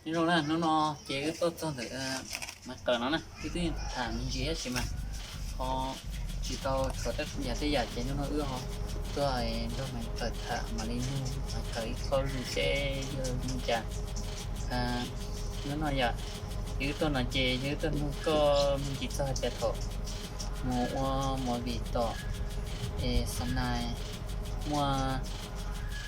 Nyob zoo na, hnub no ces wb tuaj txog ntawm Maiv Qawm no na, wb twb tham me ntsis tab sis mas ho tsis tau tshuav tej yam tej yam ces hnub no wb ho tuaj nrog Maiv Qawm tham mam li nug Maiv Qawm ib qho lus seb yog li cas. Hnub no yom, wb tuaj no ces yog wb tuaj nug koj me ntsis txog hais tias thaum mus ua movie tom es Xanais muaj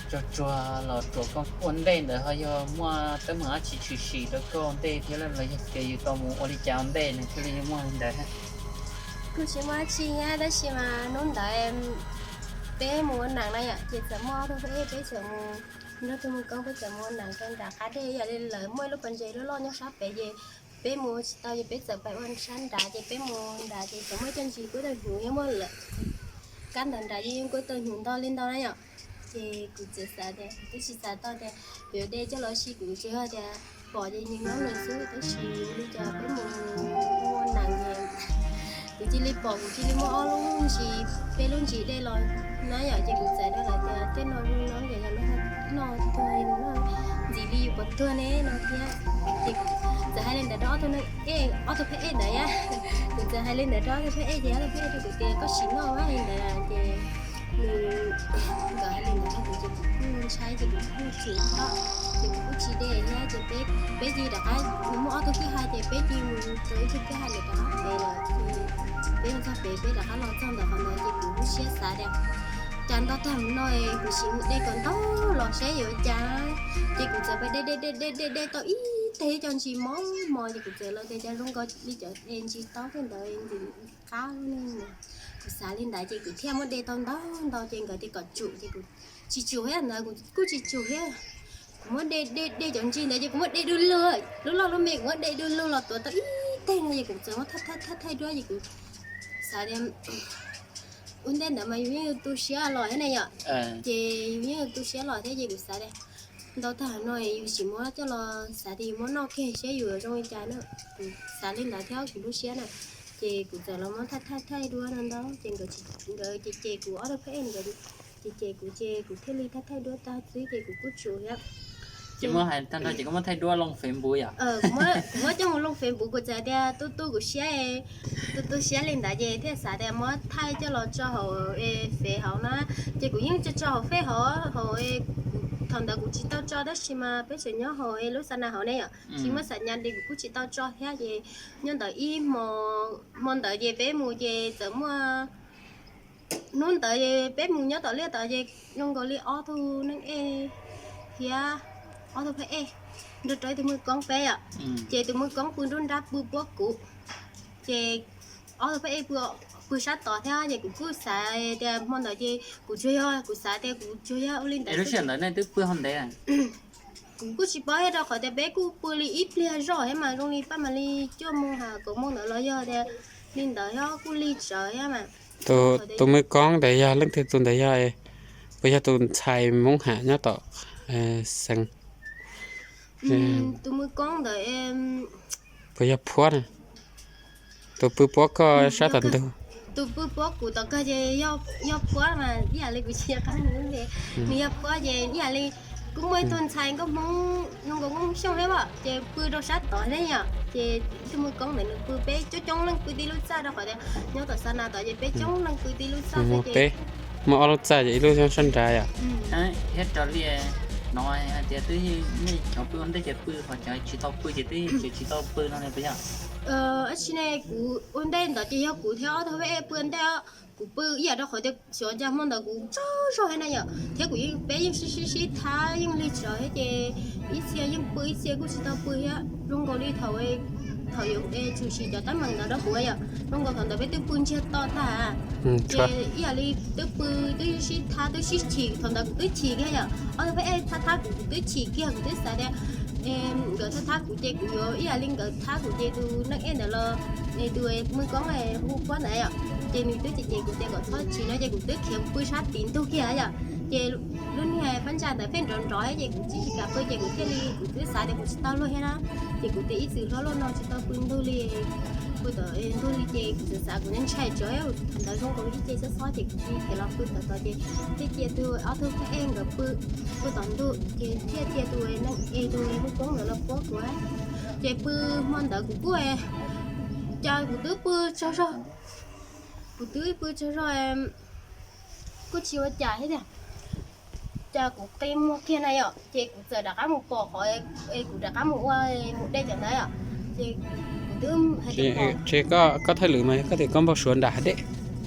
tsuag tsuag los ruam koj ua ntej ntawd ho yog muaj teeb meem dab tsi tshwm sim rau koj ua ntej thiab los yog tias yus tau mus ua li cas ua ntej nws thiaj li muaj li ntawd. Kuj tsis muaj dab tsi thiab tab sis mas hnub ntawd peb mus ua nees na yom, ces txawm muaj ob tug peb, peb txawm mus nrog tus mus koob, peb txawm mus ua nees rau nram qab dej, yam li lawv muaj ib lub pob ntseg loj loj nyob sab pem ces peb mus tsis tau ces peb txawm pais ua sab nrad ces peb mus nrad ces txawm muaj ib co ntsis kuj tau hnyuv, yeej muaj lawm kab ntawd nrad yeej kuj tau hnyuv ntau li ntau na yom. Ces kuv txawm xav tias kuv twb tsis xav tau tias yuav de coj los si, kuv tsuas yog tias pom ces nws nyob nws xwb tab sis li cas peb mus ua nees ces kuv cia li pom kuv cia li muaj ob lub ntsis, peb lub ntsis dej los na yom, ces kuv txawm rau lawv tias tej no zoo no ces yog lub noj tuag, ntxiv li yus puas tuag ne no thiab. Ces txawm hais li ntawd rau ob tug neeg, ob tug phab ej ntawd yom, kuv txawm hais li ntawd rau ob tug phab ej ces ob tug phab ej rau kuv tias koj sim noj mas li ntawd ces nws, nkawd hais li ntawd rau kuv ces kuv kuj ntshai ces kuv kuj tsis noj, ces kuv kuj tsis de thiab ces peb, peb cia li rov qab, nws muaj ob tug kwj ha ces peb cia li mus rau ib tug kwj ha ntawd rov qab pem lawm ces peb mus txog pem peb rov qab los txog ntawm qhov ntawd ces kuv lub siab xav tias cas ntau tag mus no kuv sim mus de kom ntau los saib yuav cas. Ces kuv txawm pais de de de de de de tau ib teg co ntsis mos mos ces kuv txawm los tias cas zoo nkaus li cov de ntsis taub tej ntawd ntxim qab ne. Kuv xav li ntawd ces kuv thiaj muab de tau ntau ntau ces nkawd tias kom tsum ces kuv tsis tsum thiab ntawd kuv kuj tsis tsum thiab. Kuv muab de de de cov ntsis ntawd ces kuv muab de du lug, lub loj lub me kuv muab de du lug los tuav tau ib teg no ces kuv txawm muab thaij thaij thaij duab ces kuv xav tias ua ntej ntawd mas yus yeej tu siab los thiab ne yom. Ces yus yeej tu siab los thiab ces kuv xav tias ntau tag no yus sim muab coj los xav tias yus muab noj kiag seb yus zoo li cas na. Kuv xav li ntawd thiab kuv lub siab na. Ces kuv txawm los muab thaij thaij thaij duab no ntau ces nkawd ces ces kuv ob tug phab ej nkawd ces ces kuv ces kuv thiaj li thaij thaij duab tag xwb ces kuv kuj tsum thiab. Ces muab hais tag nrho ces koj muab thaij duab loo Facebook yom? Kuv muab coj mus loo Facebook, kuv txawm tias tu tu kuv siab, tu tu siab li ntawd ces thiaj xav tias muab thaij coj los tso hauv fev hauv na. Ces kuv yeej tso tso hauv fev hauv, hauv, thaum ntawd kuv tsis tau tso tab sis mas peb tseem nyob hauv lub xa nas hauv ne yom, tsis muaj xa nyas ces kuv kuj tsis tau tso thiab ces nyob ntawd ib hmo, hmo ntawd ces peb mus ces txawm muaj, hnub ntawd peb mus nyob tom liaj tod ces zoo nkaus li ob tug neeg ej thiab ob tug phab ej nrog rau ib tug muj koob peb yom. Ces tus muj koob pw nruab nrab pw puab kuv, ces ob tug phab ej pw, pw sab tod thiab ces kuv kuj xav tias hmo ntawd ces kuv tsuas yog, kuv xav tias kuv tsuas yog ua li ntawd. Lub sij hawm ntawd nej twb pw hauv ntev? Kuv kuj tsis paub thiab rau qhov tias peb kuj pw li ib pliag zog thiab mas zoo li paj mam li cuaj moo ha kaum moo ntawd los yog tias li ntawd thiab kuj lig tsawv thiab mas. Tus muj koob ntawd yog leej twg? Tus ntawd yog, puas yog tus ntxhais Hmoob Ham nyob tom xeev? Tus muj koob ntawd puas yog Phuab na? Tus pw puab koj sab tom ntug. Tus pw puab kuv tom kawg ces yog Phuab mas ib yam li kuv tsis nco qab nws lub npe. Nws yog Phuab ces ib yam li kuj muaj ib tug ntxhais nkauj Hmoob zoo nkaus Hmoob Xyooj thiab os ces pw rau sab tod thiab yom. Ces tus muj koob ntawd nws pw, peb coob coob leej pw tib lub txaj rau qhov tias nyob tom xa nas tod ces peb coob leej pw tib lub txaj xwb ces muaj ob lub txaj ces ib lub nyob sab nrad yom. Thiab raws li no hais tias twb nej cov pw ua ntej ces pw ho cov tsis tau pw ces twb tsis tau pw no ne puas yog? Ab tsi ne, kuv ua ntej ntawd ces yog kuv thiab ob tug phab ej pw ua ntej. Kuv pw ib yam rau qhov tias xyov cas hmo ntawd kuv tsaug zog thiab na yom, thiab kuv yeej, peb yeej sib sib sib thab yeej lig tsawv thiab ces ib txhia yeej pw ib txhia kuj tsis tau pw thiab. Zoo nkaus li thaum, thaum yuav tshwm sim cov teeb meem ntawd rau kuv yom, zoo nkaus thaum ntawd peb twb pw ntsiag to tag. Ces ib yam li twb pw, twb sib thab twb sib chim, thaum ntawd kuv twb chim kiag yom, ob tug phab ej thab thab kuv, kuv twb chim kiag, kuv twb xav tias nkawd thab thab kuv ces kuv yuav ib yam li nkawd thab kuv ces tus neeg ej ntawd los, tus muj koob hu Phuab ntawd yom, ces nws twb cem cem kuv tias kom txhob chim no ces kuv twb khiav pw sab tim ntug kiag yom. Ces Lub niag phab ntsa ntawd pheej nrov nrov ces kuv tsis kam pw ces kuv thiaj li, kuv twb xav tias kuv tsis tau luag thiab na, ces kuv thiaj ib txwm hlob luaj no tsis tau pw ntuj li. Pw tom ntug li ces kuv txawm xav kuv ntshai tsam ntawd zoo nkaus li ib ce xob xob ces kuv thiaj khiav los pw tom tod ces thiaj cia tus ob tug phab ej nkawd pw, pw tom ntug ces thiaj cia tus neeg es tus muaj koob ntawd los puab kuv. Ces pw hmo ntawd kuv kuj, cas kuv twb pw tsaug zog, kuv twb pw tsaug zog, kuj tsis ua cas thiab tiag. Cas kuv qi muag kiag na yom, ces kuv txawm rov qab mus pom qhov, kuv rov qab mus ua, mus de cov ntawd yom, ces kuv twb hais tias, koj thawj lwm mas yog koj tias koj npau suav nram hav dej.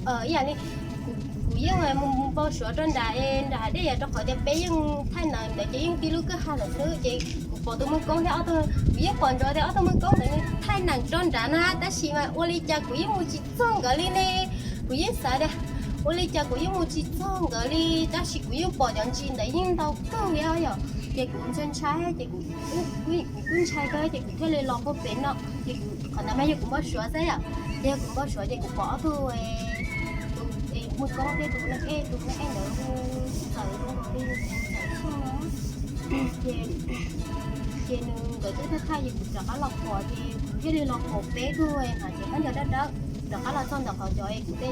Ib yam li kuv yeej mus npau suav rau nram, nram hav dej yom, rau qhov tias peb yeej thaij ntawd ntawd ces yeej tib lub kwj ha ntawd xwb ces kuv pom tus muaj koob thiab ob tug, kuv yeej pom ntsoov tias ob tug muaj koob ntawd nws thaij neem rau nrad na, tab sis mas ua li cas kuv yeej mus tsis txog nkawd li ne. Kuv yeej xav tias ua li cas kuv yeej mus tsis txog nkawd li, tab sis kuv yeej pom cov ntsis ntawd yeej ntau kawg li yom. Ces kuv ntshai ntshai ces kuv, kuv kuj ntshai kawg ces kuv thiaj li los puag pem no ces kuv, qhov ntawd mas yog kuv npau suav xwb yom. Ces yog kuv npau suav ces kuv pom ob tug, tus muaj koob thiab tus neeg ej, tus neeg ej ntawd hu Ntxawm, hu Ntxawm Xyooj no. Ces, ces nws nkawd twb thaij thaij ces kuv rov qab los pom ces kuv thiaj li los pom peb tug hnav cev khaub ncaws dawb dawb rov qab los txog ntawm qhov cov kuv de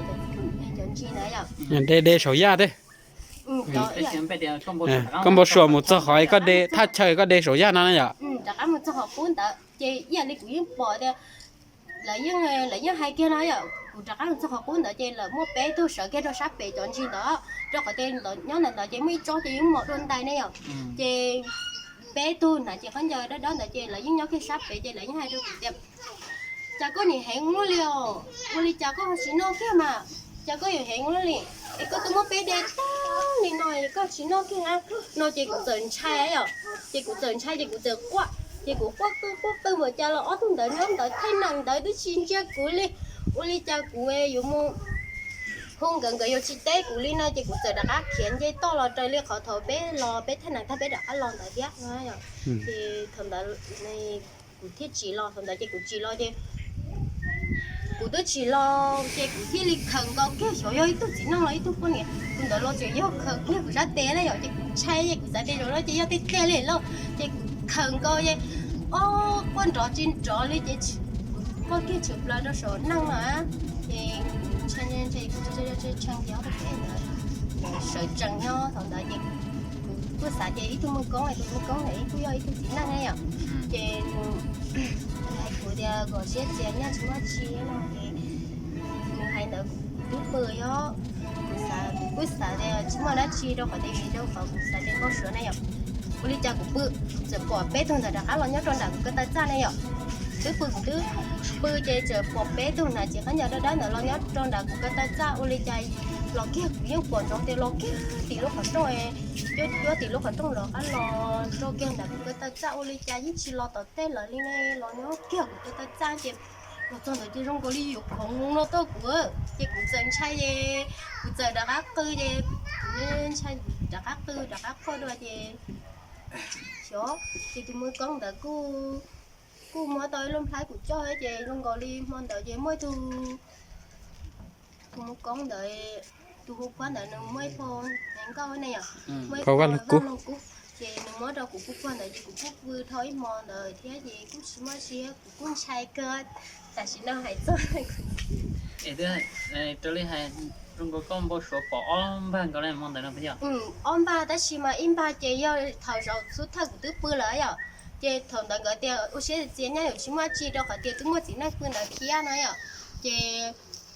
cov ntsis ntawd yom. De de saum yaj thiab. Koj npau suav mus txog qhov koj de thaj chaw koj de saum yaj no na yom. Rov qab mus txog qhov qub ntawd ces ib yam li kuv yeej pom tias lawv yeej, lawv yeej hais kiag no yom, kuv rov qab mus txog qhov qub ntawd ces lawv muaj peb tug sawv kiag rau sab pem cov ntsis ntawd, rau qhov tias nyob ntawm ntawd ces muaj ib tsob ces yeej mos dua ntais ne yom. Ces peb tug hnav cev khaub ncaws dawb dawb ntawd ces lawv yeej nyob kiag sab pem ces lawv yeej hais rau kuv tias, cas koj nim heev luaj li os, ua li cas koj ho tsis noj kiag mas, cas koj yuav heev luaj li, es koj twb muab peb de tag li no koj tsis noj kiag na, no ces kuv txawm ntshai yom. Ces kuv txawm ntshai ces kuv txawm quaj, ces kuv quaj qw quaj qw npaum cas los ob tug ntawd nyob ntawd thaij neem ntawd twb tsis ntsia kuv li. Ua li cas kuv yuav mus hu nkawd, nkawd yuav tsis teb kuv li no ces kuv txawm rov qab khiav nce toj los raws li qhov thaum peb los peb thaij neem tag peb rov qab los ntawd thiab. Ces thaum ntawd kuv thiaj tsim los, thaum ntawd ces kuv tsim los ces kuv twb tsim los ces kuv thiaj li khaws nkaus kiag, xyov yog ib tug txiv neej los ib tug poj niam, tus ntawd los tseem yog khaws kiag kuv sab tes na yom, ces kuv ntshai ces kuv xav tias zaum no ces yog tiag tiag li lauj, ces kuv khaws nkaus ces ob quaj nrov tsis nrov li ces kuv quaj kiag tshwm plaws rau saum neej no, ces kuv ntshai ntshai ces kuv tshee tshee ces ob tug poj niam ntawd sawv tsees nyob thaum ntawd ces kuv kuj xav tias ib tug muaj koob, tus muaj koob ntawd kuj yog ib tug txiv neej na yom, ces nws hais kuv tias kom siab txias nyaj tsis muaj dab tsi no ces nws hais ntawd kuv twb pw yom, kuv xav, kuv kuj xav tias tsis muaj dab tsi rau qhov tias vim rau qhov kuv xav tias npau suav na yom. Ua li cas kuv pw, kuv txawm pom peb tug ntawd rov qab los nyob rau nram kuv ko taw txaj na yom. Twb pw kuv twb pw ces txawm pom peb tug hnav cev khaub ncaws dawb dawb ntawd los nyob rau nram kuv ko taw txaj, ua li cas los kiag kuv yeej pom ntsoov tias los kiag tim lub qhov rooj, cuab cuab tim lub qhov rooj los qab los rau kiag nram kuv ko taw txaj, ua li cas yeej tsis los tom tej lawm li ne, los nyob kiag kuv ko taw txaj ces los txog ntawd ces zoo nkaus li yuav khoov no tuaj kuv, ces kuv txawm ntshai ces kuv txawm rov qab qw ces kuv ntshai rov qab qw rov qab quaj dua ces xyov, ces tus muaj koob ntawd kuj, kuj muab tau ib lub nplhaib kuv coj thiab ces zoo nkaus li hmo ntawd ces muaj ib tug, tus muaj koob ntawd, tus hu Phuab ntawd nws muaj ib phau nkauj ne yom, muaj ib phau Vaj Loog Kub, ces nws muab rau kuv pw phuaj ntawd ces kuv kuj pw dhau ib hmo ntawd thiab ces kuj tsis muaj dab tsi, kuv kuj ntshai kawg. Tam sim no hais txog raws li hais, zoo nkaus koj npau suav pom ob npag nkaus li hmo ntawd no puas yog? Ob npag tab sis mas ib npag ces yog thaum zaum xub thawj kuv twb pw lawm yom, ces thaum ntawd nkawd tias ua siab txias nyaj yuav tsis muaj dab tsi rau qhov tias twb muaj txiv neej pw ntawd thiab no yom, ces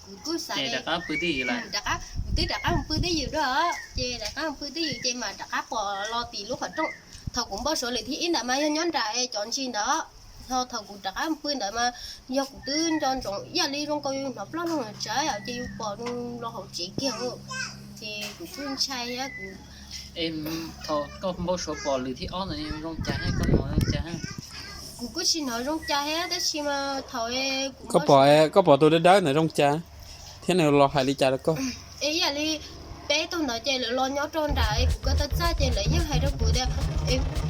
kuv kuj xav, kuv twb rov qab mus pw twj ywm dua, ces rov qab mus pw twj ywm ces mam rov qab pom los tim lub qhov rooj. Thaum kuv npau suav lwm thib ib ntawd mas yog nyob nram cov ntsis ntawd, ho thaum kuv rov qab mus pw ntawd mas yog kuv twb nco ntsoov ib yam li zoo nkaus yus hnov ploj loog tsav ces yus pom nws los hauv tsev kiag, ces kuv kuj ntshai thiab kuv. Thaum koj npau suav pom lwm thib ob ntawd zoo cas thiab koj hnov zoo cas? Kuv kuj tsis hnov zoo cas thiab tab sis mas thaum kuv, koj pom tus dawb dawb ntawd zoo cas thiab nws los hais li cas rau koj? Es ib yam li peb tug ntawd ces lawv los nyob rau nram kuv ko taw txaj ces lawv yeej hais rau kuv tias,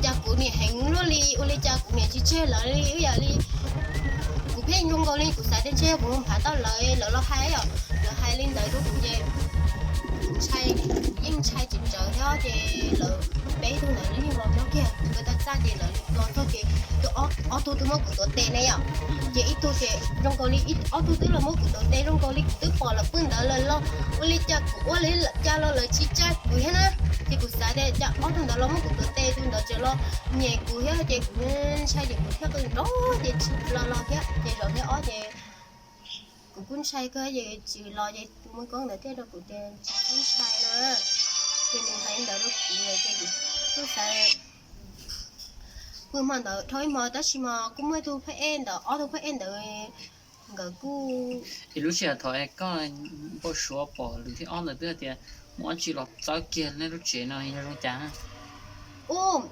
cas kuv niam heev luaj li, ua li cas kuv niam tsis tseg lawv li, ib yam li kuv pheej zoo nkaus li kuv xav tias ntshe yog kuv mus nphav tau lawv, lawv los hais yom, lawv hais li ntawd rau kuv ces kuv ntshai, kuv yeej ntshai tsis tsawv thiab ces lawv peb tug ntawd yeej los nyob kiag, nkawd tau txaj ces lawv los txog ces ob tug twb muab kuv tuav tes ne yom. Ces ib tug ces zoo nkaus li ob tug twb los muab kuv tuav tes, zoo nkaus li kuv twb pom lawv pw ntawd lawm los ua li cas kuv ua li cas los lawv tsis tsa kuv thiab na. Ces kuv xav tias cas ob tug ntawd los muab kuv tuav tes, tus ntawd tseem los nyem kuv thiab ces kuv ntshai ces kuv thiaj qw nrov ces tsis los los thiab. Ces zaum thib ob ces kuv kuj ntshai kawg ces tsis los ces tus Muaj Koob ntawd thiaj rau kuv tias tsis txhob ntshai na. Ces nws hais ntawd rau kuv lawm ces kuv kuj xav pw hmo ntawd dhau ib hmo tab sis mas kuj muaj ib tug phab ej ntawd, ob tug phab ej ntawd nkawd kuj Lub sij hawm thaum koj npau suav pom lwm thib ob ntawd twb tias muaj ob tsi los txawb kiag nej lub tsev no yog zoo cas? Ub,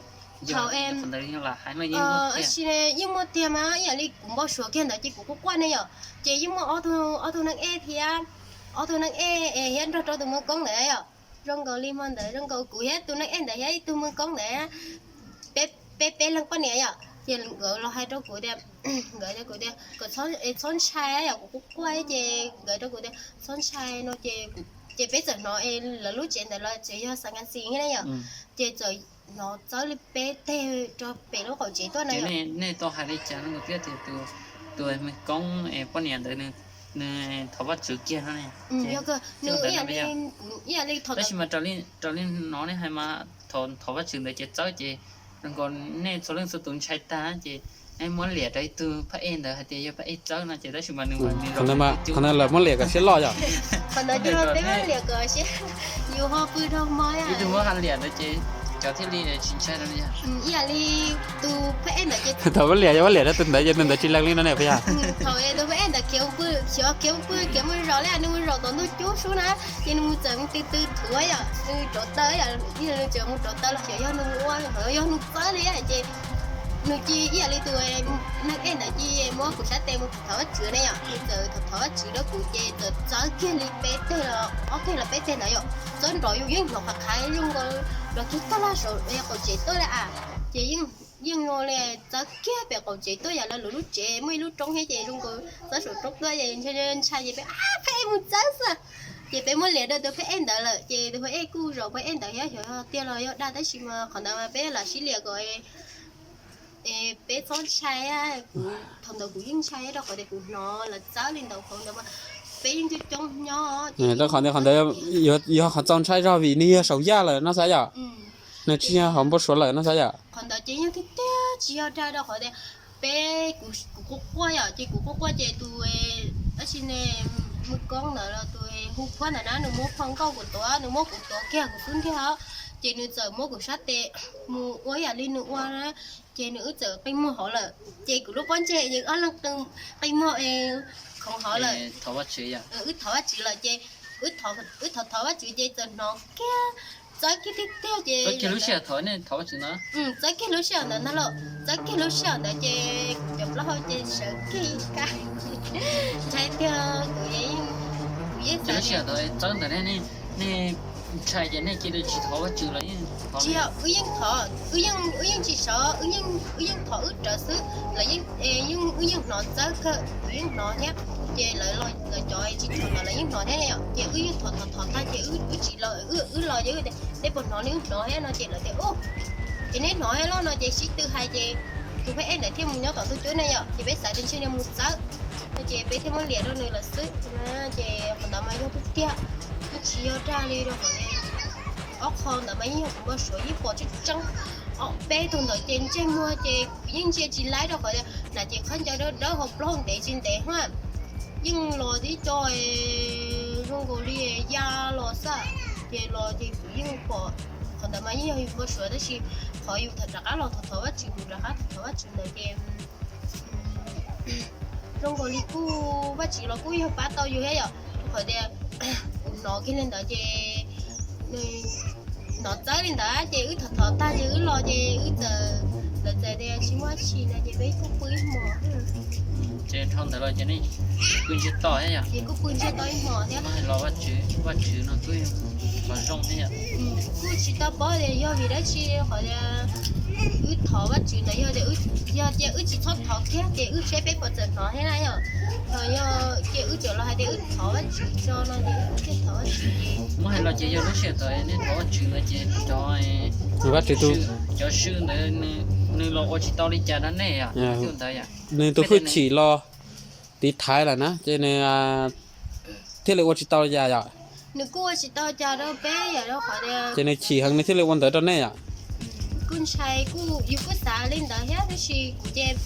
thaum ntawd yeej los hais mas yeej muaj tiag, yeej muaj tiag mas ib yam li kuv npau suav kiag ntawd ces kuv quaj quaj ne yom, ces yeej muaj ob tug, ob tug neeg ej thiab, ob tug neeg ej thiab nrog rau tus Muaj Koob ntawd yom. Zoo nkaus li hmo ntawd zoo nkaus kuv thiab tus neeg ej ntawd thiab ib tug Muaj Koob ntawd, peb peb leeg poj niam yom, ces nkawd los hais rau kuv tias, nkawd tias kuv tias kom txhob ntshai yom, kuv quaj quaj ces nkawd rau kuv tias txhob ntshai no ces, ces peb txawm hnov lawv lub tsev ntawd los tsev yog xav nkas xis ne yom, ces txawm hnov txawb li peb teg rau pem lub qaum tsev tuaj na yom. Nej tau hais li cas no tias tus Muaj Koob poj niam ntawd nws thov Vajtswv kiag no ne? Ib yam li, tab sis mas raws li no nej hais mas thov Vajtswv ntawd ces txawb ces zoo nkaus nej txhua leej txhua tus ntshai tag ces nej muab liam rau ib tug phab ej ntawd hais tias yog phab ej txawb no ces tab sis mas nws, qhov ntawd lawv muab liam kom siab loj yom. Qhov ntawd ces peb muab liam kom siab, yus ho pw rau hmo ib tug muab ha liam ntawd ces cov thiaj li tsis ntshai no yom. Ib yam li tus phab ej ntawd ces thaum muab liam, yog muab liam rau tus ntawd ces tus ntawd tsis lees li no ne puas yog? Thaum tus phab ej ntawd khiav pw, khiav khiav pw khiav mus zaum li nws mus zaum tom ntug cub sub na, ces nws mus txawm mus tw tw thuav yom, nws rauv taws yom, nws tseem mus rauv taws los xyov yog nws ua, yog nws txawb li ces nws cia ib yam li tus neeg ej ntawd cia muab kuv sab tes mus thov Vajtswv ne yom, nws txawm thov Vajtswv rau kuv ces txawm txawb kiag li peb teg los ob teg los peb teg ntawd yom, txawb nrov yus yeej hnov qhov qhav zoo nkaus nrov kiag tag laj saum qaum tsev tuaj li a, ces yeej, yeej zoo li txawb kiag pem qaum tsev tuaj yom, lawv lub tsev muaj ib lub roob thiab ces zoo nkaus txawb saum roob tuaj ces ntshai ntshai ces peb phab ej mus txawb xwb. Ces peb muab liam rau tus phab ej ntawd lawm ces tus phab ej kuj zaum phab ej ntawd thiab, xyov tiag los yog dag tab sis mas qhov ntawd mas peb lam sib liam kom peb txhob ntshai. Kuv thaum ntawd kuv yeej ntshai rau qhov tias kuv hnov lawv txawb li ntawd hauv ntawd mas peb yeej coob coob nyob. Rau qhov tias qhov ntawd yog qhov txaus ntshai zog vim nws yog saum yaj lawm no xav yom, nws tsis yog hauv npau suav lawm no xav yom. Qhov ntawd ces yog tiag tiag tsis yog dag rau qhov tias peb, kuv quaj quaj yom, ces kuv quaj quaj ces tus, tab sis ne, Muaj Koob ntawd los tus hu phuab ntawd na nws muab phau nkauj kuv tuav, nws muab kuv tuav kiag kuv xub ntiag, ces nws txawm muab kuv sab tes mus ua yam li nws ua na, ces nws wb txawm qi muag hauv lawm, ces kuv lub pob ntseg ces ob leeg qi muag khoov hauv lawm. Wb thov Vajtswv lawm ces wb thov thov Vajtswv ces txawm hnov kiag, txawb kiag tiag tiag ces txawb kiag lub sij hawm ntawd ntag lauj, txawb kiag lub sij hawm ntawd ces cov plaub hau ces sawv kiag ib kab. Ntshai tiag, kuv yeej, kuv yeej xav tias txawb ntawd nej ntshai ces nej cia li tsis thov Vajtswv los yeej, tsis yog, wb yeej thov, wb yeej, wb yeej tsis sov, wb yeej thov wb rawv xwb, lawv yeej, wb yeej hnov txawb kawg, kuv yeej hnov thiab, ces lawv, lawv cov tsis thov los lawv yeej hnov thiab yom, ces wb yeej thov thov thov tag ces wb tsis los, wb los ces wb tias nej puas hnov li, wb hnov thiab no ces lawv tias ub, ces neb hnov thiab los no ces sib tw hais ces tus phab ej ntawd thiaj mus nyob tom ntug cub ne yom, ces peb xav tias ntshe nws mus txawb no ces peb thiaj muab liam rau nws lawm xwb. Ces qhov ntawd mas yog tiag tiag, twb tsis yog dag li rau qhov ob qho ntawd mas yeej yog kuv npau suav yeej pom tseeb tseeb. Ob peb tug ntawd ces ntsej muag ces kuv yeej ntsia tsis laib rau qhov tias na ces khaub ncaws dawb dawb hos plaub hau ntev tsis ntev hos, yeej los tib co zoo nkaus li ya los xwb, ces los ces kuv yeej pom. Qhov ntawd mas yeej yog yus npau suav tab sis qhov yus tham rov qab los thov thov Vajtswv, kuv rov qab thov thov Vajtswv ntawd ces zoo nkaus li kuj Vajtswv los kuj yog pab tau yus thiab yom, qhov tias kuv hnov kiag li ntawd ces hnov txawb li ntawd ces wb thov thov tag ces wb los ces wb txawm, lawv txawm tias tsis muaj dab tsi no ces peb kuj pw ib hmos. Ces dhau ntawd los ces nej pw ntsiag to thiab yom? Ces kuj pw ntsiag to ib hmos thiab. Los Vajtswv, Vajtswv no twb qhov zoo thiab yom. Kuj tsis tau paub tias yog vim dab tsi, qhov tias wb thov Vajtswv ntawd yog tias, yog tias Wb tsis txhob thov thiab ces wb saib peb puas txawm hnov thiab na yom. Thaum yog ces wb tseem los hais tias wb thov Vajtswv tso no ces wb thiaj thov Vajtswv ces muab hais los ces yog lub sij hawm thaum nej thov Vajtswv ntawd ces cov, Vajtswv tus, cov swj ntawd nws los ua tsis tau li cas rau nej yom, ntawd yom. Nws tus hwj chim los tiv thaiv lawm na ces nws thiaj li ua tsis tau li cas yom. Nws kuj ua tsis tau cas rau peb yom, rau qhov tias ces nws chim heev nws thiaj li ua ntawd rau nej yom. Kuj ntshai, kuj yus kuj xav li ntawd thiab tab sis kuv ces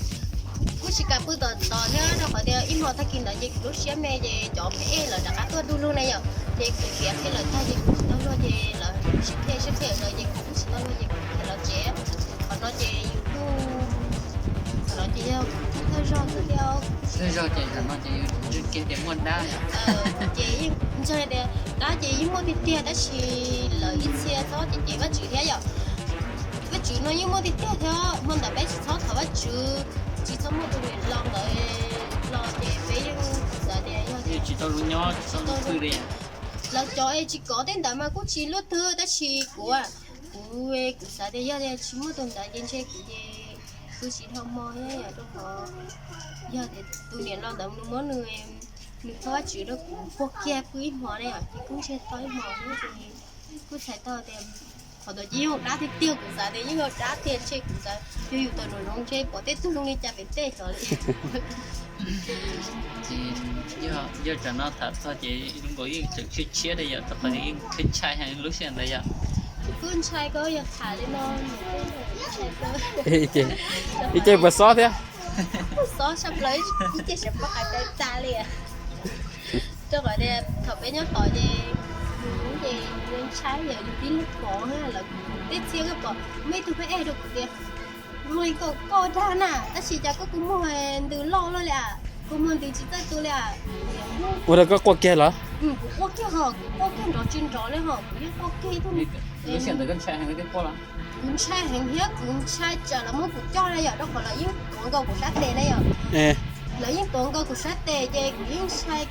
kuj tsis kam pw tom tos thiab rau qhov tias ib hmo tag kis ntawd ces kuv lub siab me ces cov phem lawv rov qab tuaj du lug na yom. Ces kuv piav qhia lawv tag ces kuv tsis tau luag ces lawv sib qhia sib qhia lawv ces kuv kuj tsis tau luag ces kuv qhia lawv tsev. Qhov no ces yus kuj, qhov no ces yog thawj zaug xwb thiab. Thawj zaug ces qhov no ces yus ntseeg kiag tias muaj dab. Ces yeej ntseeg tias dab ces yeej muaj tiag tiag tab sis lawv ib txhia txhob cem cem Vajtswv thiab yom. Vajtswv no yeej muaj tiag tiag thiab, hmo ntawd peb tsis txhob thov Vajtswv, tsis txhob muaj tus niam laus ntawd los ces peb yeej xav tias yog tsis tau zoo nyob, tsis tau zoo li. Lawv cov es tsis kov tej ntawd mas kuj tsis luaj twg tab sis kuv, kuv, kuv xav tias yog tias tsis muaj tus ntawd ces ntshe kuv ces kuv tsis dhau hmo thiab yom, rau qhov yog tias tus niam laus ntawd nws muab nws, nws thov Vajtswv rau kuv puag kiag pw ib hmo ne yom, ces kuj ntshe thov ib hmo xwb ces kuj txhais tau tias qhov ntawd ces yeej yog dab tiag tiag, kuv xav tias yeej yog dab tiag ntshe kuv xav yog yus tawm nraum zoov ntshe pom tej tug zoo li cas pem tej xwb li. Ces yog tsam no tham txog ces zoo nkaus yeej tseem tshiab tshiab li yom, rau qhov yeej ntshai heev lub sij hawm ntawd yom. Kuv kuj ntshai koj yog tham li no, ib ce puas xob thiab? Xob sab plaws ib ce sawv pob qa taw tag li. Rau qhov tias thaum peb nyob tod ces, ces ntshai yog yus tib lub pov lawm, tej txhia koj pom muaj ib tug pheej hais rau kuv tias, ua li koj, koj dag na tab sis cas koj kua muag ntws loj loj li, kua muag ntws tsis txawj tu li. Ua rau koj quaj kiag los? Kuv quaj kiag ho, kuv quaj kiag nrov tsis nrov li ho, kuv yeej quaj kiag ib tug. Lub sij hawm ntawd koj ntshai heev thiab quaj los? Kuv ntshai heev thiab kuv ntshai tsam lawv muab kuv coj na yom, rau qhov lawv yeej tuav nkaus kuv sab tes na yom. Lawv yeej tuav nkaus kuv sab tes ces kuv yeej ntshai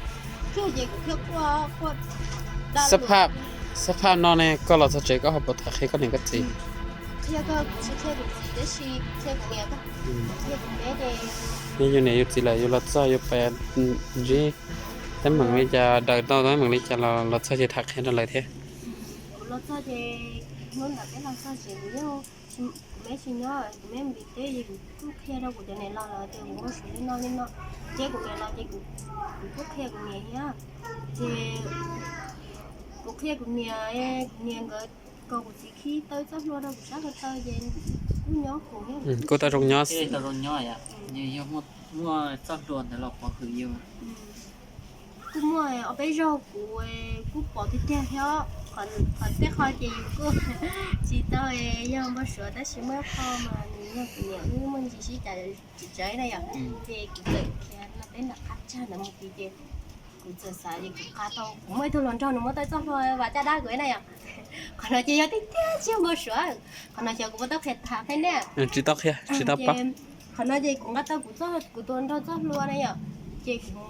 kiag ces kuv thiaj quaj, quaj. Xab phaj, xab phaj no ne koj los txog tsev koj ho puas tham qhia koj niam koj txiv? Qhia koj, kuv tsis qhia kuv txiv tab sis qhia kuv niam, qhia kuv niam ces yog yus niam yus txiv lawm yus los txog yus pab ntsib teeb meem li cas, daws tau teeb meem li cas los los txog ces tham qhia rau lawv thiab. Kuv los txog ces hnub ntawd peb los txog ces kuv yeej, kuv me tsis nyob, kuv me mus teb ces kuv kuj qhia rau kuv cov niam laus lawm tias kuv muaj suav li no li no, thiab kuv niam laus ces kuv kuj qhia kuv niam thiab. Ces kuv qhia kuv niam, kuv niam nkawd kom kuv txiv khib taw txoj hlua rau kuv sab ko taw ces kuj nyob kuv thiab. Kuj tau zoo nyob, tau zoo nyob, yog muaj txoj hlua ntawd los pov hwm yus. Kuj muaj ob peb zaug kuv kuj pov tiag tiag thiab, qhov tej qho ces yus kuj tsis tau yog npau suav tab sis muaj ib qho mas nws yog kuv niam wb muaj ntsis sib cav tsis tsawv na yom, ces kuv txawm khiav no peb nram qab tsag ntawd mus tid ces kuv txawm xav ces kuv nqa tau, kuv muaj ib tug hluas nraug nws muab tau txoj hlua vas caj dab kuv na yom. Qhov no ces yog tiag tiag tsis yog npau suav, qhov no xyov kuv puas tau qhia tham thiab ne. Tsis tau qhia, tsis tau pab. Qhov no ces kuv nqa tau kuv, kuv tus hluas nraug txoj hlua na yom, ces kuv,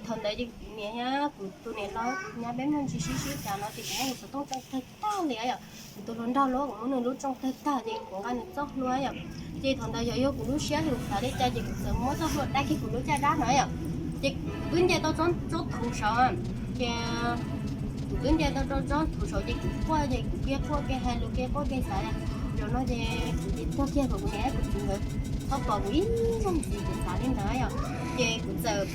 thaum ntawd ces kuv niam thiab kuv tus niam laus nyab peb muaj ntsis sib sib cav no ces kuv muab kuv xov tooj tsoo tawg tag li yom, kuv tus hluas nraug los kuv muab nws lub tsoo tawg tag ces kuv nqa nws txoj hlua yom. Ces thaum ntawd xyov yog kuv lub siab kuv xav li cas ces kuv txawm muab txoj hlua dai kiag kuv lub caj dab no yom. Ces kuv twb nce tau tsob thuv saud, ces kuv twb nce tau rau tsob thuv saud ces kuv quaj ces kuv kiag quaj kiag hais lus kiag quaj kiag xav, zaum no ces kuv ces tuag kiag kom kuv niam kuv txiv nkawd txhob pom kuv ib zaug ntxiv, kuv xav li ntawd yom. Ces kuv txawm,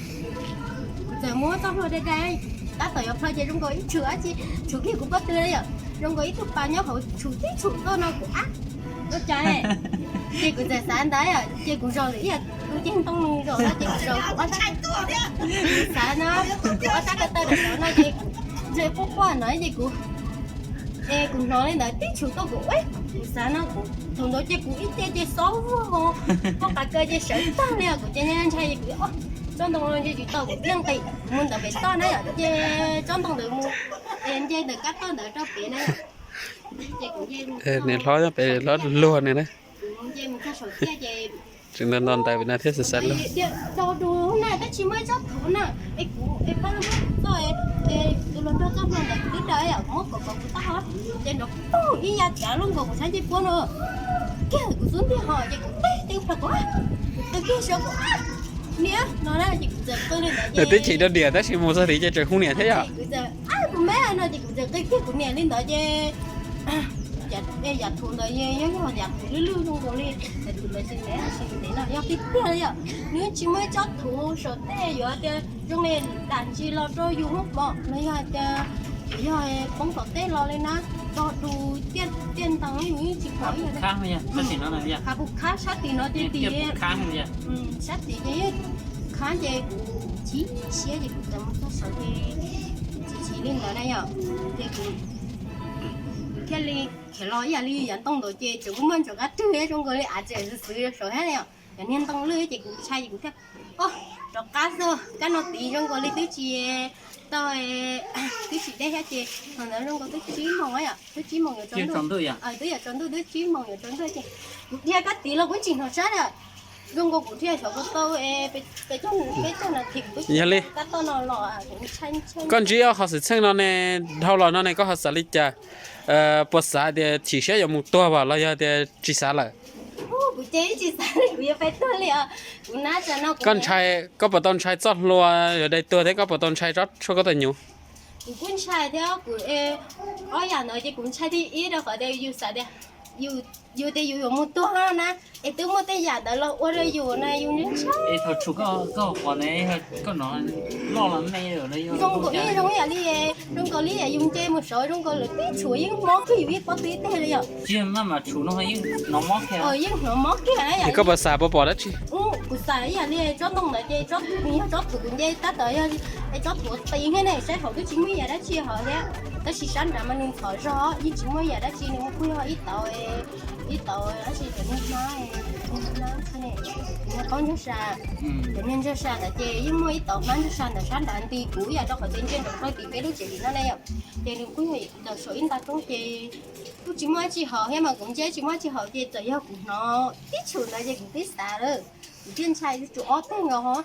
kuv txawm muab txoj hlua dai dai, tab tom yuav plho ces zoo nkaus ib tshum dab tsi tshum kiag kuv pob tw na yom, zoo nkaus ib tug pas nyob hauv tshum tib tshum tuaj no kuv ab, ua cas. Ces kuv txawm xav ntawd yom, ces kuv zaum lwm ib yam, kuv ceg ntoo zaum no ces kuv zaum kuv ob sab, xav no, kuv ob sab ko taw rau saud no ces kuv ntshe quaj quaj no ces kuv, es kuv hnov li ntawd tib tshum tuaj kuv ua, kuv xav no kuv thaum ntawd ces kuv ib ce ces xob vog, pob qa kaw ces sawv tag li os, kuv ces ntshai ces kuv, tsob ntoo no nce tsis tau kuv thiaj nqis, kuv mus ntawm pem toj na yom, ces tsob ntoo ntawd mus, es nce ntawm kab toj ntawd rau pem na yom. Ces kuv nce, niam hlob nyob pem hlob luag ne na. Kuv nce mus txog saum tiaj ces tseem nto nto ntawd pem no thiab xav xav luag. Tab sis muaj ib tsob thuv na, es kuv, es pab muab kuv txoj, es tus hluas nraug txoj hlua ntawd kuv twb daws yom, kuv muab kom kom kuv taub hau, ces nrov pug ib yav cav lub nkaus kuv sab ncej puab no, kiag kuv xub ntiag ho ces kuv teb teb plho kuv, kuv Tiag xyov kuv niam no na ces kuv txawm qw li ntawd ces twb chim rau diam tab sis mus txog tid ces tseem hu niam thiab yom. Kuv txawm kuv me no ces kuv txawm qw kiag kuv niam li ntawd ces yam thuv ntawd yog yam thuv lwj lwj zoo nkaus li yam thuv ntawd tsis ntev tsis ntev no yog tiag tiag li yom. Nws tsis muaj ib tsob thuv saum tej yuav tias zoo li dam ntsis los rau yus muab pom los yog hais tias yog poob tom teb los li na, tog du tiaj ntees yus yeej tsis pom. Qhab puv khab sab tim no ces tim sab tim ces yeej khab ces kuv chim siab ces kuv txawm mus txog saud ces chim chim li ntawd na yom. Ces kuv thiaj li khiav los ib yam li yav ntoo ntawd ces tseem muaj ntsaum qab rwg zoo nkaus li av tseem xwb xwb saud thiab yom. Cov niag ntoo lwj ces kuv ntshai ces kuv thiaj rov qab xwb. Kab no tid zoo nkaus li twb tsis tau, twb tsis deb thiab ces thaum ntawd zoo nkaus twb tsib moos yom, twb tsib moos yuav tsaus ntuj, twb yuav tsaus ntuj twb tsib moos yuav tsaus ntuj ces kuv dhia kab tid los kuv tsis hnov sab na. Zoo nkaus kuv dhia xyov puas tau peb caug nas this kuv twb tsis tau kab toj no los kuv ntshai ntshai. Koj ntsib ob qhov xwm txheej no ne, dhau los no ne koj ho xav li cas? Puas xav tias chim siab yuav mus tuag los yog tias tsis xav lawm? Kuv ces tsis xav li, kuv yuav pais tuag li os. Kuv nab tsa no kuv ntshai, koj puas tau ntshai txoj hlua yuav dai tuag thiab koj puas tau ntshai tsob tshuaj koj tau nyuv? Kuv kuj ntshai thiab, kuv ob yam ntawd ces kuv ntshai thib ib rau qhov tias yus xav tias, yus tias yus yuav mus tuag na, es twb muaj tej yam ntawd los ua rau yus na yus ntshai. Zoo nkaus li, zoo yam li, zoo nkaus li yam yus nce mus saud zoo nkaus lawv tib tshua yeej mob kiag yus ib pob tw teg li yom. Yeej hnov mob kiag. Koj puas xav puas pom dab tsi? Kuv xav ib yam li tsob ntoo ntawd ces tsob, nws yog tsob thuv kuv nce tab tom yog tsob thuv qis thiab ne, saib hauv twb tsis muaj yam dab tsi hauv thiab, tab sis sab nrad mas nws ntxhov zog yeej tsis muaj yam dab tsi, nws kuj yog ib tauv, ib tauv dab tsi cov niag hmab, niag qaub ntsuag sa, cov niag ntsuag sa ntawd ces yeej muaj ib tauv hmab ntsuag sa ntawm sab nrad nti kuv ib yam rau qhov tias nce nraum rau tim peb lub tsev tim no ne yom. Ces nws kuj yog ntawm saum ib nta roob ces kuj tsis muaj dab tsi hauv thiab mas kuv nce tsis muaj dab tsi hauv ces txawm yog kuv hnov tib tshua ntawd ces kuv twb xav lawm, kuv thiaj ntshai tsuas ob teg nkaus ho,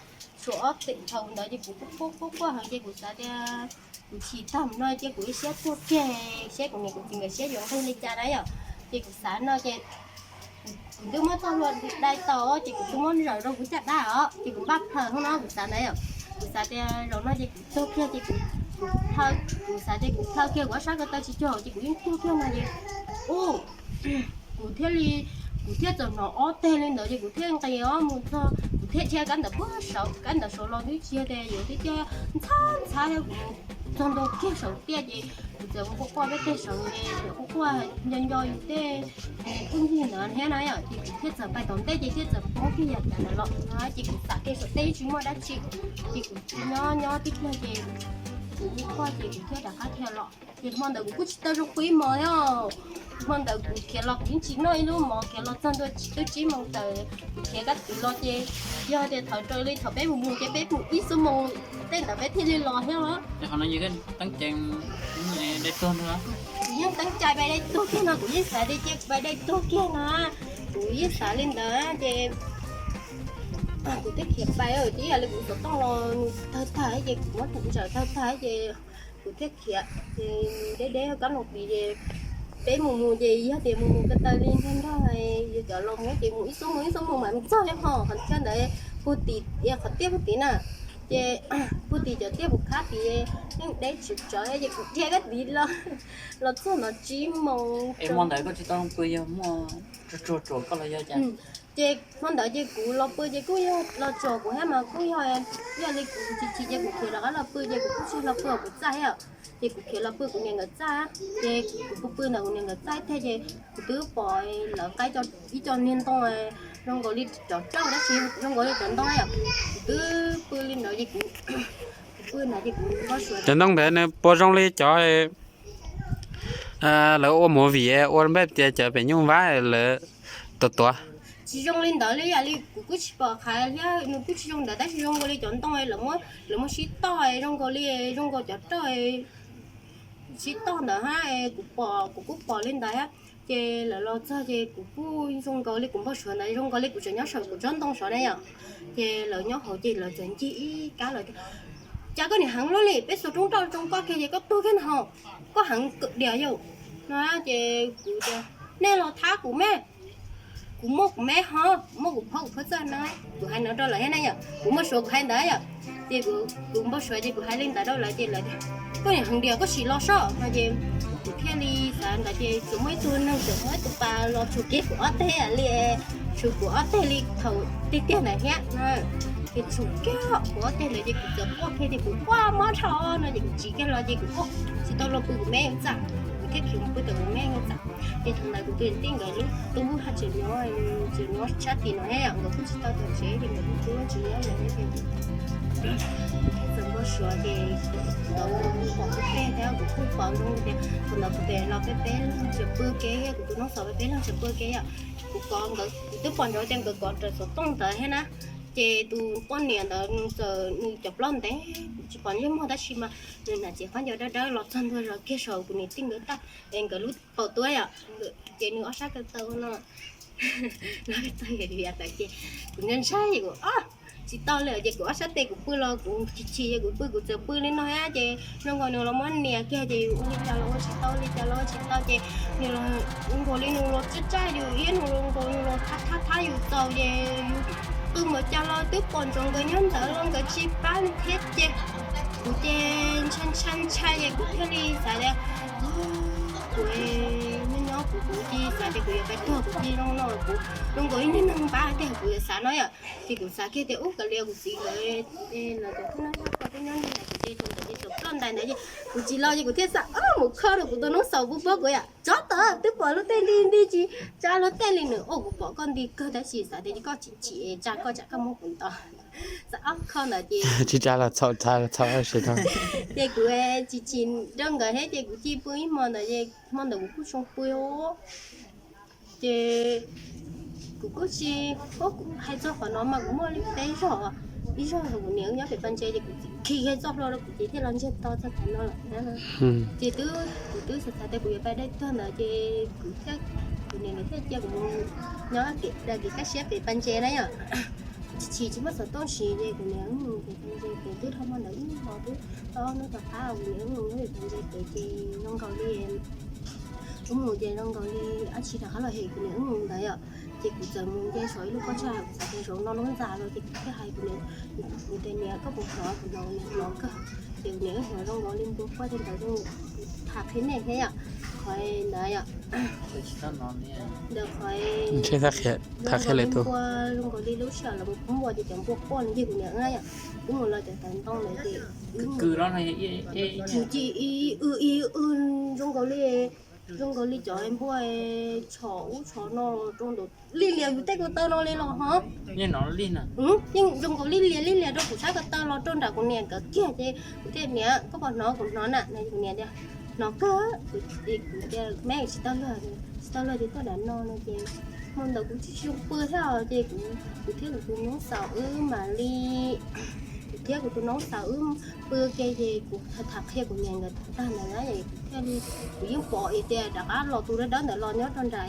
tsuas ob teg thaum ntawd ces kuv quaj quaj quaj heev ces kuv xav tias kuv chim tag no ces kuv ib siab tuag kiag, siab kuv niam kuv txiv nkawd siab yuav nqig li cas na yom. Ces kuv xav no ces kuv twb muab txoj hlua dai tau ces kuv twb muab zaws rau kuv caj dab os ces kuv npaj plhaws hauv no kuv xav ntawd yom. Kuv xav tias zaum no ces kuv tuag kiag ces kuv, kuv xav tias kuv plhaw kiag kuv ob sab ko taw tsis cuag ces kuv yeej tuag kiag no ces u kuv thiaj li, kuv thiaj txawm hnov ob teg li ntawd ces kuv thiaj nqis ob mus txog kuv thiaj dhia kab ntawd puag saud, kab ntawd saud los twb tsis yog tias yuav twb coj ntxhab ntxhab thiab kuv txog ntua kiag saum tiaj ces kuv txawm mus quaj quaj peb teg saud ces quaj quaj nco nco yus tej tub ncig ntawd thiab na yom ces kuv thiaj txawm pais tom ntej ces thiaj txawm poob kiag yam cav ntawd los no ces kuv xav kiag saum tej yeej tsis muaj dab tsi ces kuv nyob nyob tib pliag ces kuv quaj ces kuv thiaj rov qab dhia los ces hmo ntawd kuv kuj tsis tau zoo qub ib hmos thiab. Hmo ntawd kuv khiav los kuv yeej tsis noj ib lub mov, khiav los txog ntua twb tsib moos tawm, kuv khiav kab tid los ces yog tias thaum raws li thaum peb mus mus ces peb mus ib xuab moos tej ntawd peb thiaj li los thiab os. Kuv yeej teeb cai pais dai tuag kiag no, kuv yeej xav tias cia pais dai tuag kiag no, kuv yeej xav li ntawd ces kuv thiaj khiav pais ces ib yam li kuv xov tooj los nws tawg tag ces kuv muab tus ntsaws tawg tag ces kuv thiaj khiav ces deb deb kab mus pis ces peb mus mus ces yog tias mus mus ko taw li nrog nrog yus cov los mus ces mus ib xuab moos ib xuab moos mam txog thiab ho qhov chaw ntawd puag tim qhov tiaj puag tim na ces puag tim cov tiaj puas khab tid yeej deb tsis tsawv ces kuv dhia kab tid los txog no tsib moos. Hmo ntawd koj tsis tau pw yog muaj tsuag tsuag tsuag koj los yog cas? Ces hmo ntawd ces kuv los pw ces kuj yog los tsuag kuv thiab mas kuj yog, yog li kuv tsis chim ces kuv khiav rov qab los pw ces kuv kuj tsis los pw kuv txaj thiab. Ces kuv khiav los pw kuv niam nkawd txaj ces kuv pw pw ntawm kuv niam nkawd txaj thiab ces kuv twb pom lawv nqa ib co niag ntoo zoo nkaus li cov rauj tab sis zoo nkaus li cov ntoo yom. Kuv twb pw li ntawd ces kuv, kuv pw ntawd ces kuv npau suav cov ntoo ntawd nws puas zoo li cov lawv ua movie ua npaj tias cov pem nyuj vab lawv tuav tuav. Tsis zoo li ntawd li, yam li kuv kuj tsis pom qhaiv thiab nws kuj tsis zoo ntawd tab sis zoo nkaus li cov ntoo lawv muab sib toj zoo nkaus li, zoo nkaus cov rauj sib toj ntawd hab, kuv pom, kuv kuj pom li ntawd hab. Ces lawv los txog ces kuv kuj zoo nkaus li kuv npau suav ntawd zoo nkaus li kuv tseem nyob saum kuv tsob ntoo saud na yom. Ces lawv nyob hauv ces lawv txawm ncig ib kab lawv tias, cas koj nim heev luaj li, peb xuas roob rauj tsoo koj kiag ces koj tuag kiag no, koj heev kawg diam yom no. Ces kuv tias, nej los thab kuv me, Kuv muaj kuv me hov, kuv muaj kuv phob kuv phob txaj no, kuv hais no rau lawv thiab na yom, kuv npau suav kuv hais ntawd yom. Ces kuv npau suav ces kuv hais li ntawd rau lawv ces lawv tias, koj niam heev dias, koj sim los sob no. Ces kuv thiaj li xav ntawd ces tsuas muaj ib tug neeg, tsuas muaj ib tug pas los tshuav kiag kuv ob teg li, tshuav kuv ob teg li thaum tiag tiag ntawd thiab. Ces tshuav kiag kuv ob teg ntawd ces kuv txawm quaj kiag tias kuv quaj mob dhau no ces kuv tsis kiag los ces kuv quaj tsis tau los pw kuv me txaj, kuv thiaj khiav mus pw tom kuv me txaj. Ces thaum ntawd kuv tus tij nkawd lub tub haj tseem nyob, tseem nyob sab tim no thiab yom, nkawd kuj tsis tau tom tsev ces nkawd lub tub tsis nyob lawm thiab ces txawm npau suav ces nkawd kuj pom kuv pem thiab kuv kuj pom zoo tias thaum ntawd kuv pem los peb peb leeg tseem pw ke thiab kuv tus noob xaus peb peb leeg tseem pw ke yom. Kuv kov nkawd, kuv twb pom ntsoov tias nkawd kov raws xov tooj ntawd thiab na. Ces tus poj niam ntawd txawm nws cov plaub ntev kuv tsis pom ntsej muag tab sis mas nws hnav cev khaub ncaws dawb dawb los txog ntua zov kiag saum kuv niam tij nkawd tag es nkawd lub paus tuab yom. Ces nws ob sab ko taw no los txog viav tawm ces kuv ntshai ntshai ces kuv tsis tau li ces kuv ob sab tes kuv pw los kuv chim chim ces kuv pw kuv txawm pw li no thiab ces zoo nkaus nws los muab nias kiag ces ua li cas los ua tsis tau, ua li cas los ua tsis tau ces nws los zoo nkaus li nws los tsaj tsaj yus iab, nws los nkaus nws los thab thab thab yus txaus ces yus qw npaum cas los twb pom ntsoov nkawd nyob ntawd los nkawd tsis pab nws thiab ces kuv ces ntshai ntshai ntshai ces kuv thiaj li xav tias kuv nyob nyob kuv kuv cia li xav tias kuv yuav pais tuag kuv cia li zoo no kuv zoo nkaus ib niag neeg npab tiag kuv yuav xav no yom. Ces kuv xav kiag tias ub kav liam kuv txiv nkawd los cov phooj ywg poj peb nyob ntawd ces thaum ntawd ces txawm ploj ntais ntawd ces kuv tsis los ces kuv thiaj xav mus kho rau kuv tus noob xaus puag puag kuv yom, tsob tawm twb pom lub tej nti nti tsis tsa lub tej li nws ua kuv pom koj nti kawg tab sis xav tias koj chim chim tsa koj tsam koj muab kuv ntaus. Xav ob kho ntawd ces tsis tsa los txhaum txhaum txhaum si no ces kuv chim chim rau nkawd thiab ces kuv cia li pw ib hmo ntawd ces hmo ntawd kuv kuj zoo pw os. Ces kuv kuj tsis paub, kuv hais txog qhov no mas kuv muaj li peb zaug, ib zaug kuv niam wb nyob pem pas ntses ces kuv txiv khi kiag txoj hlua rau kuv ces thiaj los ntsiag to txog qhov no lawm. Ces twb kuv twb xav xav tias kuv yuav pais dai tuag ntawd ces kuv thiaj, kuv niam nws thiaj cia kuv mus nyob daim kev kaj siab pem pas ntses na yom. Kuv tsis chim tsis muaj xov tooj siv ces kuv niam wb mus pem pas ntses pem twb dhau hmo ntawd ib hmos twb tau ob hnub tom qab kuv niam wb mus nyob pem pas ntses pem ces zoo nkaus li wb mus ces zoo nkaus li dab tsi rov qab los hem kuv niam wb mus ntawd yom. Ces kuv txawm mus nce saum ib lub pob tsuas, kuv xav tias zaum no lub ntxa los ces kuv thiaj hais kuv niam, kuv tias niam koj puas hnov, kuv hnov niam hnov kawg. Ces kuv niam wb hnov zoo nkaus li npua quaj tej ntawd, kuv tham qhia nej thiab yom, qhov ntawd yom. Ntawd qhov ntshe tham qhia lawm tus npua zoo nkaus li lub sij hawm los mus pub npua ces cov npua quaj no ces kuv niam wb yom, wb mus los cov taws ntoo ntawd ces kuv cia li ib w ib w zoo nkaus li, zoo nkaus li cov npua tshov ub tshov no rau ntawd li lias yus tej ko taw no li los ho. Yeej zoo nkaus li lias li lias rau kuv sab ko taw los rau nram kuv niam nkawd kiag ces kuv thiaj niam koj puas hnov, kuv hnov na no kuv niam tias hnov kawg. Kuv tias me tsis tau luag, tsis tau luag ces tuaj nram no no ces hmo ntawd kuv tsis zoo pw thiab ces kuv, kuv thiab kuv tus noob xaus wb mam li, kuv thiab kuv tus noob xaus wb pw ke ces kuv tham qhia kuv niam nkawd tag ntawd na es kuv thiaj li, kuv yeej pom tias rov qab los tus dawb dawb ntawd los nyob rau nram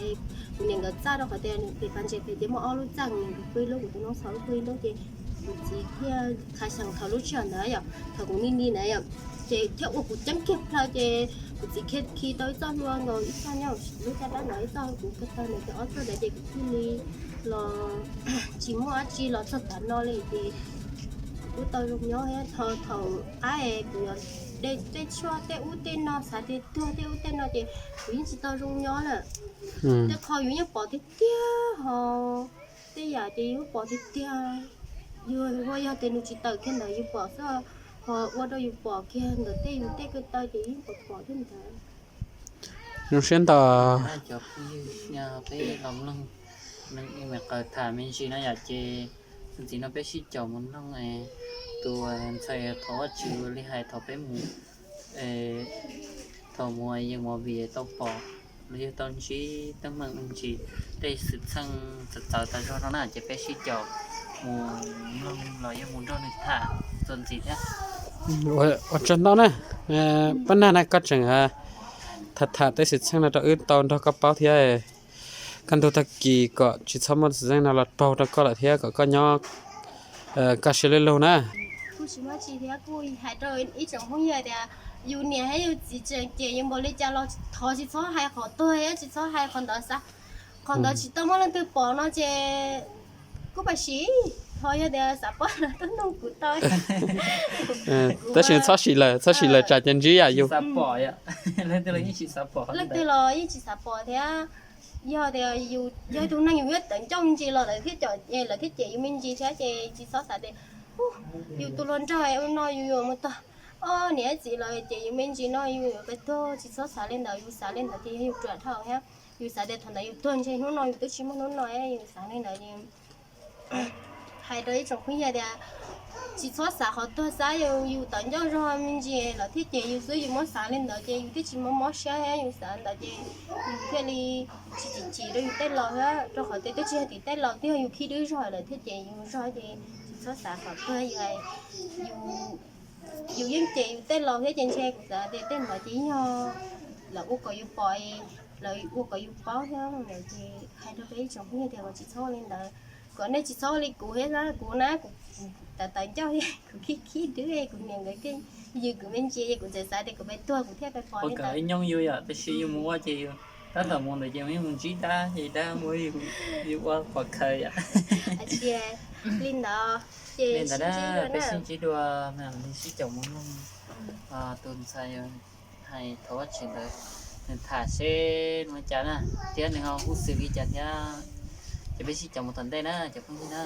kuv niam nkawd txaj rau qhov tias pem pas ntses pem ces muaj ob lub txaj, kuv niam nkawd pw ib lub kuv tus noob xaus wb pw ib lub ces kuv txiv thiaj khav xyeem thaum lub sij hawm ntawd yom, thaum kuv ni ni ntawd yom, ces thiaj ua kuv ceeb kiag plaws ces kuv txiv khi tau ib txoj hlua nkaus ib txoj nyob lub caj dab ntawd ib txoj, kuv ko taw ntawd ces ob txoj ntawd ces kuv thiaj li los tsis muaj dab tsi los txog tav no li ces kuv kuj tau zoo nyob thiab. Thaum, thaum qab kuv yuav de tej tshuaj tej ub tej no xav tias tuag tej ub tej no ces kuv yeej tsis tau zoo nyob lawm. Tej qho yus yeej pom tiag tiag ho, tej yam ces yus pom tiag tiag, yus ua yog tias nws tsis tawm kiag ntawd yus pom xwb, ho ua rau yus pom kiag ntawm tej yus tej ko taw ces yeej pom pom thiab ntawd. Zoo siab ntau. Cov phooj ywg, peb los mloog me qaws tham me ntsis no yom ces txuas ntxiv no peb sib caum mus mloog tus ntxhais thaum ub tsis li hais thaum peb mus, thaum mus yeej movie tau pom los yog tau ntsib teeb meem me ntsis tej xwm txheej txawv txawv tas zog no na ces peb sib caum mus mloog los yog mus nrog nws tham txuas ntxiv thiab. Ua tsaug ntau na, Paj Nag na koj tseem tham tham tej xwm txheej no rau wb tau nrog koj paub thiab. Kaj ntug tag kis kom tsis txhob muaj xwm txheej no los raug rau koj lawm thiab kom koj nyob kaj siab lub lug na. Kuj tsis muaj tsi thiab, kuj hais rau ib tsoom phooj ywg tias yus niam thiab yus txiv tseem cem yus npaum li cas los thov tsis txhob hais qhov tuag thiab tsis txhob hais qhov ntawd xav. Qhov ntawd tsis tau muaj leej twg pom no ces kuj pab sim, ho yog tias xav pom los tuaj nug kuv tau. Tab sis txhob sim lawm, txhob sim lawm tsam ces ntsib yam yus. Leej twg los yeej tsis xav pom thiab. Yog tias yus yog tus neeg yus yuav tawm ncauj me ntsis los lawv thiaj cem, lawv thiaj cem yus me ntsis thiab ces tsis txhob xav tias yus tus hluas nraug no yus yuav mus tog, o, niam txiv los cem yus me ntsis no yus yuav pes tuag, tsis txhob xav li ntawd. Yus xav li ntawd ces yog yus ruam dhau thiab. Yus xav tias thaum ntawd yus tuag ntshe hnub no yus twb tsis muaj hnub no, yus xav li ntawd ces hais rau ib tsoom phooj ywg tias tsis txhob xav qhov tuag, xav yus, yus tawm ncauj zog me ntsis lawv thiaj cem yus xwb. Yus muab xav li ntawd ces yus thiaj tsis mob mob siab thiab. Yus xav ntawd ces yus thiaj li tsis chim chim rau yus tej laus thiab, rau qhov tias twb tsis yog tim tej laus, twb yog yus khib dwb zog lawm thiaj cem yus zog ces tsis txhob xav qhov tuag. Yus, yus yeej cem yus tej laus thiab ces ntshe kuv xav tias tej ntawd ces yog lawv ua kom yus pom, lawv ua kom yus paub thiab ntawd ces hais rau peb ib tsoom phooj ywg tias kom tsis txhob ua li ntawd, kom nej tsis txhob ua li kuv thiab na. Kuv na kuv tawm tawm ncauj thiab kuv khib khib dwb, kuv niam nkawd thiaj yws kuv me ntsis, kuv txawm xav tias kuv pes tuag kuv thiaj pes pom li ntawd. Ib nyoob yus yom, tab sis yus mus ua ces yus tab tom mus ntawd ces yus yeej mus ntsib dab ces dab muab yus ua pov khaws yom. Li ntawd ces li ntawd na, peb sib ntsib dua, sib caum mus mloog tus ntxhais hais thov Vajtswv ntawd, nws tham seb nws ua cas na, thiab nws ho hu xws li cas thiab. Ces peb sib caum mus tom ntej na cov phooj ywg na.